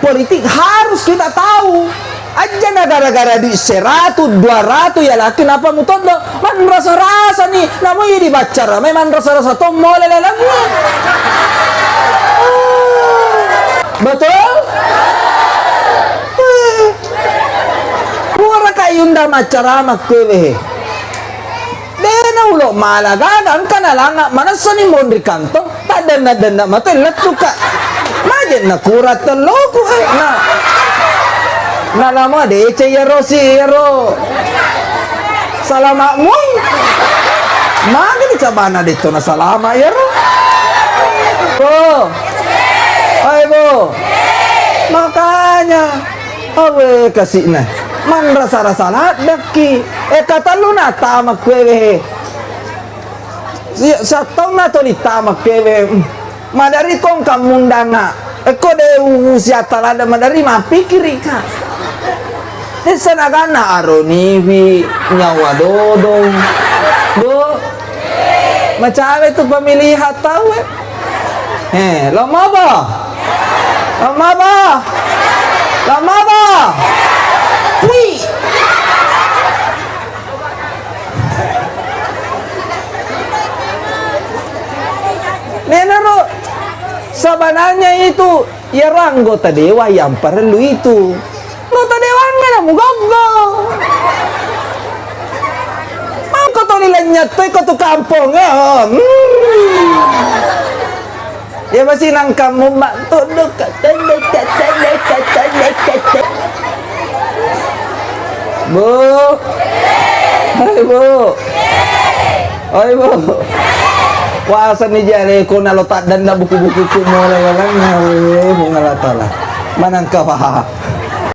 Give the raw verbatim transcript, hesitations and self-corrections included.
Politik harus kita tahu. Aja na gara-gara duit seratu, dua ratu ya laki napa mutoddo. Manrasa-rasa ni, namu idi baccara, memang rasa-rasa to mole laleng. Betul? Pura ka yunda maccarama kue wehe. Dena ulo mala gaga engka nalanga manessani monri kantong, taddenna-denna mate lettuka. Majenna kura telloku, eh, na. Nalama dece yero si yero. Salama mui. Magani cabana detto na salama yero. Bo. Hai bo. Makanya Awe kasi'na, manrasa-rasa laddekki. E, katelluna tama kuewe he. Si-, sattaunna toni tama kuewe. Mm. Madari kong kammundanga. Ekko de u-, usia talada madari mappikirika. Dessa naganna aroniwi nyawa dodong. Do. Macawe tu pemilihan tau, eh. Eh, lo maba? Lo maba? Lo maba? Pui. Nenaro sebenarnya itu, iyaro anggota dewan yang perlu itu. Anggota dewanna na mugoggo. Mangko toli lenyetto iko tu kampong, eh, oh. Hmm. Ya masih nangkamu mak todok katende katende katende katende. Bu. Hai, Bu. Oi, Bu. Puasa ni jale ko nalo taddanna buku-buku ku mole laleng, eh, Puang Allah Taala. Manangka paha.